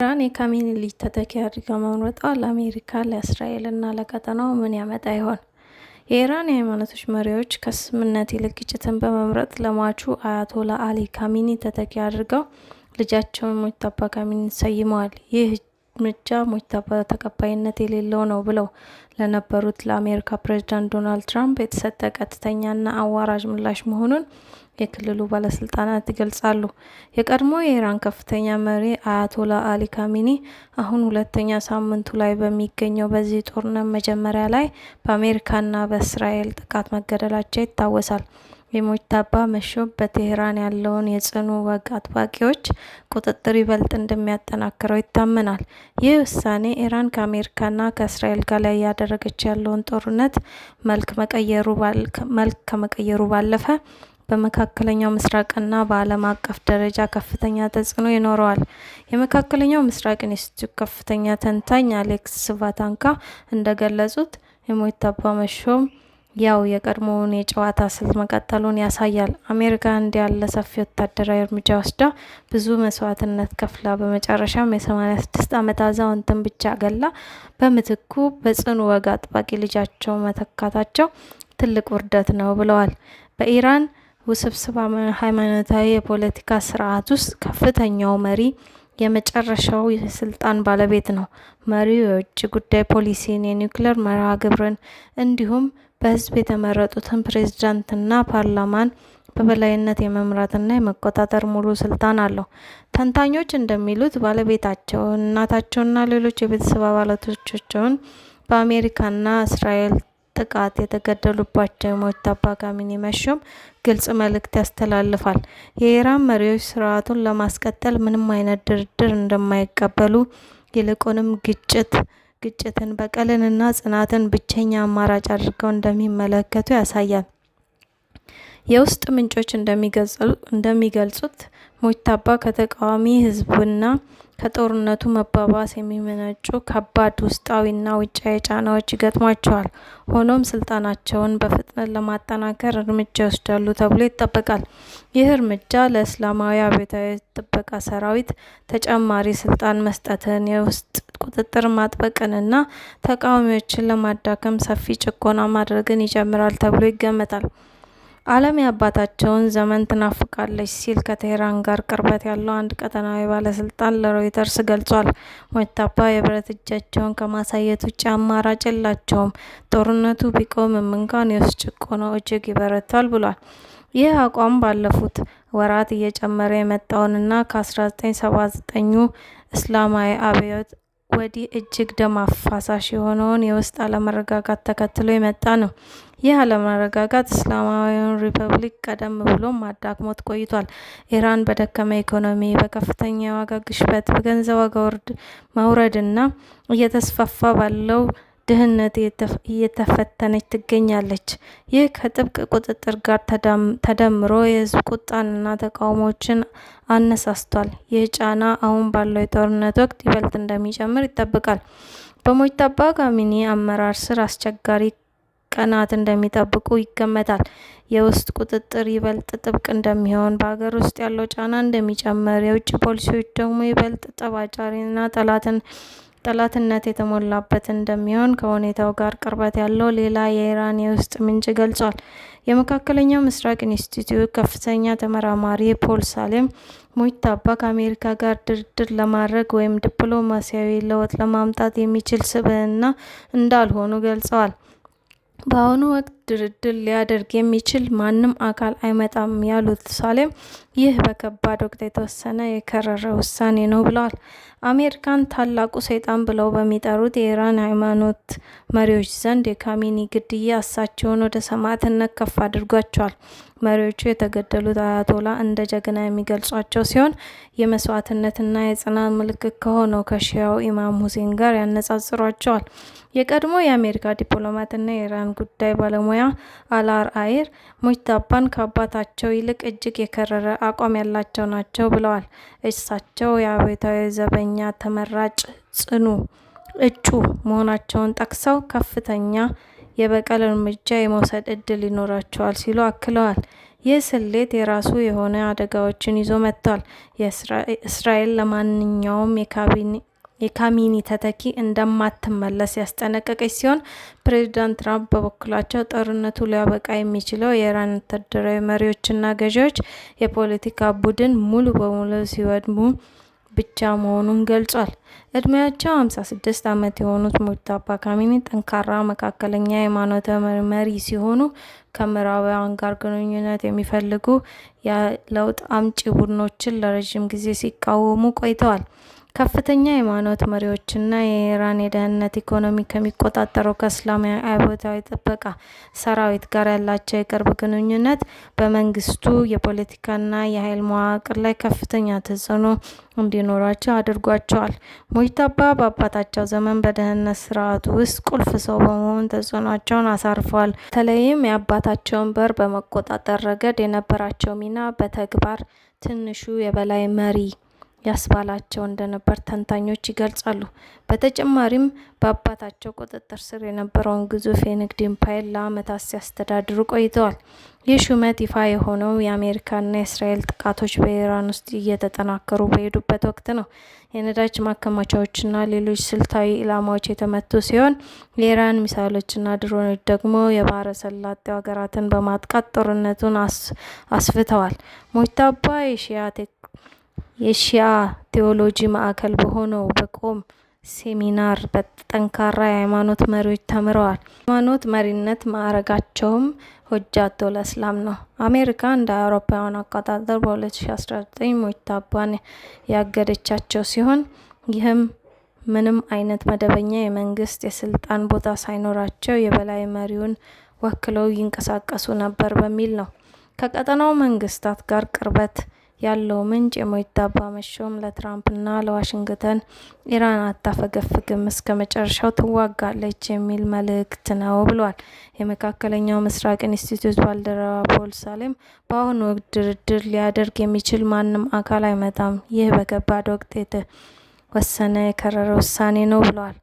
ኢራን የካሜኒ ልጅ ተተኪ አድርጋ መምረጧ ለአሜሪካ፣ ለእስራኤል እና ለቀጠናው ምን ያመጣ ይሆን? የኢራን የሃይማኖቶች መሪዎች ከስምምነት ይልቅ ግጭትን በመምረጥ ለሟቹ አያቶላ አሊ ካሚኒ ተተኪ አድርገው ልጃቸውን ሞጅታባ ካሚኒን ሰይመዋል። ይህ እርምጃ ሞጅታባ ተቀባይነት የሌለው ነው ብለው ለነበሩት ለአሜሪካ ፕሬዝዳንት ዶናልድ ትራምፕ የተሰጠ ቀጥተኛና አዋራጅ ምላሽ መሆኑን የክልሉ ባለስልጣናት ይገልጻሉ። የቀድሞ የኢራን ከፍተኛ መሪ አያቶላ አሊ ካሚኒ አሁን ሁለተኛ ሳምንቱ ላይ በሚገኘው በዚህ ጦርነት መጀመሪያ ላይ በአሜሪካና በእስራኤል ጥቃት መገደላቸው ይታወሳል። የሞጅታባ መሾም በቴህራን ያለውን የጽኑ ወግ አጥባቂዎች ቁጥጥር ይበልጥ እንደሚያጠናክረው ይታመናል። ይህ ውሳኔ ኢራን ከአሜሪካና ከእስራኤል ጋር ላይ እያደረገች ያለውን ጦርነት መልክ ከመቀየሩ ባለፈ በመካከለኛው ምስራቅና በዓለም አቀፍ ደረጃ ከፍተኛ ተጽዕኖ ይኖረዋል። የመካከለኛው ምስራቅ ኢንስቲትዩት ከፍተኛ ተንታኝ አሌክስ ቫታንካ እንደገለጹት፣ የሞጅታባ መሾም ያው የቀድሞውን የጨዋታ ስልት መቀጠሉን ያሳያል። አሜሪካ እንዲህ ያለ ሰፊ ወታደራዊ እርምጃ ወስዳ፣ ብዙ መስዋዕትነት ከፍላ፣ በመጨረሻም የ86 ዓመት አዛውንትን ብቻ ገላ በምትኩ በጽኑ ወግ አጥባቂ ልጃቸው መተካታቸው ትልቅ ውርደት ነው ብለዋል። በኢራን ውስብስብ ሃይማኖታዊ የፖለቲካ ስርዓት ውስጥ ከፍተኛው መሪ የመጨረሻው የስልጣን ባለቤት ነው። መሪው የውጭ ጉዳይ ፖሊሲን፣ የኒውክሌር መርሃ ግብርን እንዲሁም በህዝብ የተመረጡትን ፕሬዝዳንትና ፓርላማን በበላይነት የመምራትና የመቆጣጠር ሙሉ ስልጣን አለው። ተንታኞች እንደሚሉት፣ ባለቤታቸውን፣ እናታቸውንና ሌሎች የቤተሰብ አባላቶቻቸውን በአሜሪካና እስራኤል ጥቃት የተገደሉባቸው የሞጅታባ ካሚኒ መሾም ግልጽ መልእክት ያስተላልፋል። የኢራን መሪዎች ስርዓቱን ለማስቀጠል ምንም አይነት ድርድር እንደማይቀበሉ፣ ይልቁንም ግጭትን፣ በቀልንና ጽናትን ብቸኛ አማራጭ አድርገው እንደሚመለከቱ ያሳያል። የውስጥ ምንጮች እንደሚገልጹት፣ ሞጅታባ ከተቃዋሚ ህዝብና ከጦርነቱ መባባስ የሚመነጩ ከባድ ውስጣዊና ውጫዊ ጫናዎች ይገጥሟቸዋል። ሆኖም ስልጣናቸውን በፍጥነት ለማጠናከር እርምጃ ይወስዳሉ ተብሎ ይጠበቃል። ይህ እርምጃ ለእስላማዊ አብዮታዊ ጥበቃ ሰራዊት ተጨማሪ ስልጣን መስጠትን፣ የውስጥ ቁጥጥር ማጥበቅንና ተቃዋሚዎችን ለማዳከም ሰፊ ጭቆና ማድረግን ይጨምራል ተብሎ ይገመታል። ዓለም የአባታቸውን ዘመን ትናፍቃለች ሲል ከቴህራን ጋር ቅርበት ያለው አንድ ቀጠናዊ ባለስልጣን ለሮይተርስ ገልጿል። ሞጅታባ የብረት እጃቸውን ከማሳየት ውጭ አማራጭ የላቸውም። ጦርነቱ ቢቆምም እንኳን የውስጥ ጭቆናው እጅግ ይበረታል ብሏል። ይህ አቋም ባለፉት ወራት እየጨመረ የመጣውንና ከ1979ኙ እስላማዊ አብዮት ወዲህ እጅግ ደም አፋሳሽ የሆነውን የውስጥ አለመረጋጋት ተከትሎ የመጣ ነው። ይህ አለመረጋጋት እስላማዊውን ሪፐብሊክ ቀደም ብሎም አዳክሞት ቆይቷል። ኢራን በደከመ ኢኮኖሚ፣ በከፍተኛ የዋጋ ግሽበት፣ በገንዘብ ዋጋ መውረድና እየተስፋፋ ባለው ድህነት እየተፈተነች ትገኛለች። ይህ ከጥብቅ ቁጥጥር ጋር ተደምሮ የህዝብ ቁጣንና ተቃውሞዎችን አነሳስቷል። ይህ ጫና አሁን ባለው የጦርነት ወቅት ይበልጥ እንደሚጨምር ይጠበቃል። በሞጅታባ ካሚኒ አመራር ስር አስቸጋሪ ቀናት እንደሚጠብቁ ይገመታል። የውስጥ ቁጥጥር ይበልጥ ጥብቅ እንደሚሆን፣ በሀገር ውስጥ ያለው ጫና እንደሚጨምር፣ የውጭ ፖሊሲዎች ደግሞ ይበልጥ ጠብ አጫሪና ጠላትነት የተሞላበት እንደሚሆን ከሁኔታው ጋር ቅርበት ያለው ሌላ የኢራን የውስጥ ምንጭ ገልጿል። የመካከለኛው ምስራቅ ኢንስቲትዩት ከፍተኛ ተመራማሪ ፖል ሳሌም ሞጅታባ ከአሜሪካ ጋር ድርድር ለማድረግ ወይም ዲፕሎማሲያዊ ለውጥ ለማምጣት የሚችል ስብዕና እንዳልሆኑ ገልጸዋል። በአሁኑ ወቅት ድርድር ሊያደርግ የሚችል ማንም አካል አይመጣም ያሉት ሳሌም፣ ይህ በከባድ ወቅት የተወሰነ የከረረ ውሳኔ ነው ብለዋል። አሜሪካን ታላቁ ሰይጣን ብለው በሚጠሩት የኢራን ሃይማኖት መሪዎች ዘንድ የካሚኒ ግድያ እሳቸውን ወደ ሰማዕትነት ከፍ አድርጓቸዋል። መሪዎቹ የተገደሉት አያቶላ እንደ ጀግና የሚገልጿቸው ሲሆን፣ የመስዋዕትነትና የጽናት ምልክት ከሆነው ከሺያው ኢማም ሁሴን ጋር ያነጻጽሯቸዋል። የቀድሞ የአሜሪካ ዲፕሎማትና የኢራን ጉዳይ ባለሙያ አላር አይር ሞጅታባን ከአባታቸው ይልቅ እጅግ የከረረ አቋም ያላቸው ናቸው ብለዋል። እሳቸው የአብዮታዊ ዘበኛ ተመራጭ ጽኑ እጩ መሆናቸውን ጠቅሰው፣ ከፍተኛ የበቀል እርምጃ የመውሰድ እድል ይኖራቸዋል ሲሉ አክለዋል። ይህ ስሌት የራሱ የሆነ አደጋዎችን ይዞ መጥቷል። እስራኤል ለማንኛውም የካሚኒ ተተኪ እንደማትመለስ ያስጠነቀቀች ሲሆን፣ ፕሬዚዳንት ትራምፕ በበኩላቸው ጦርነቱ ሊያበቃ የሚችለው የኢራን ወታደራዊ መሪዎችና ገዢዎች የፖለቲካ ቡድን ሙሉ በሙሉ ሲወድሙ ብቻ መሆኑን ገልጿል። እድሜያቸው 56 ዓመት የሆኑት ሙጅታባ ካሚኒ ጠንካራ መካከለኛ ሃይማኖት መሪ ሲሆኑ፣ ከምዕራባውያን ጋር ግንኙነት የሚፈልጉ የለውጥ አምጪ ቡድኖችን ለረዥም ጊዜ ሲቃወሙ ቆይተዋል። ከፍተኛ ሃይማኖት መሪዎችና የኢራን የደህንነት ኢኮኖሚ ከሚቆጣጠረው ከእስላማዊ አብዮታዊ ጥበቃ ሰራዊት ጋር ያላቸው የቅርብ ግንኙነት በመንግስቱ የፖለቲካና የኃይል መዋቅር ላይ ከፍተኛ ተጽዕኖ እንዲኖራቸው አድርጓቸዋል። ሙጅታባ በአባታቸው ዘመን በደህንነት ስርዓቱ ውስጥ ቁልፍ ሰው በመሆን ተጽዕኗቸውን አሳርፈዋል። በተለይም የአባታቸውን በር በመቆጣጠር ረገድ የነበራቸው ሚና በተግባር ትንሹ የበላይ መሪ ያስባላቸው እንደነበር ተንታኞች ይገልጻሉ። በተጨማሪም በአባታቸው ቁጥጥር ስር የነበረውን ግዙፍ የንግድ ኢምፓየር ለዓመታት ሲያስተዳድሩ ቆይተዋል። ይህ ሹመት ይፋ የሆነው የአሜሪካና የእስራኤል ጥቃቶች በኢራን ውስጥ እየተጠናከሩ በሄዱበት ወቅት ነው። የነዳጅ ማከማቻዎችና ሌሎች ስልታዊ ኢላማዎች የተመቱ ሲሆን፣ የኢራን ሚሳይሎችና ድሮኖች ደግሞ የባህረ ሰላጤው ሀገራትን በማጥቃት ጦርነቱን አስፍተዋል። ሙጅታባ የሺአ ቴዎሎጂ ማዕከል በሆነው በቆም ሴሚናር በጠንካራ የሃይማኖት መሪዎች ተምረዋል። ሃይማኖት መሪነት ማዕረጋቸውም ሆጃቶል እስላም ነው። አሜሪካ እንደ አውሮፓውያን አቆጣጠር በ2019 ሙጅታባን ያገደቻቸው ሲሆን፣ ይህም ምንም አይነት መደበኛ የመንግስት የስልጣን ቦታ ሳይኖራቸው የበላይ መሪውን ወክለው ይንቀሳቀሱ ነበር በሚል ነው። ከቀጠናው መንግስታት ጋር ቅርበት ያለው ምንጭ የሙጅታባ መሾም ለትራምፕና ለዋሽንግተን ኢራን አታፈገፍግም፣ እስከ መጨረሻው ትዋጋለች የሚል መልእክት ነው ብሏል። የመካከለኛው ምስራቅ ኢንስቲትዩት ባልደረባ ፖል ሳሌም በአሁኑ ወቅት ድርድር ሊያደርግ የሚችል ማንም አካል አይመጣም፣ ይህ በከባድ ወቅት የተወሰነ የከረረ ውሳኔ ነው ብለዋል።